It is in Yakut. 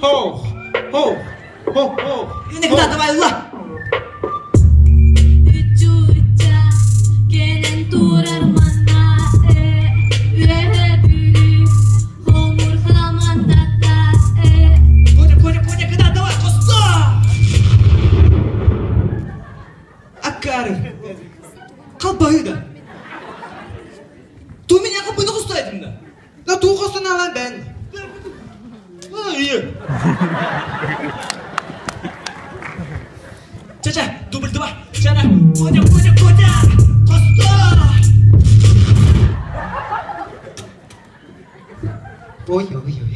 Хоох, хоох, хоох, хоох. Иногда давай ылла. Үчүчча кэлэн турар манна э үөһэ Бүлүү хомур хамандата э Коля, Коля, Коля, куда давай, куста! Аккары. Халбаһыыда. Ту меня капыны кустайдым да. Да туу хостоналан бен. Ча-ча, дубль два. Чара, Коля, Коля, Коля! Куста! Ой, ой, ой.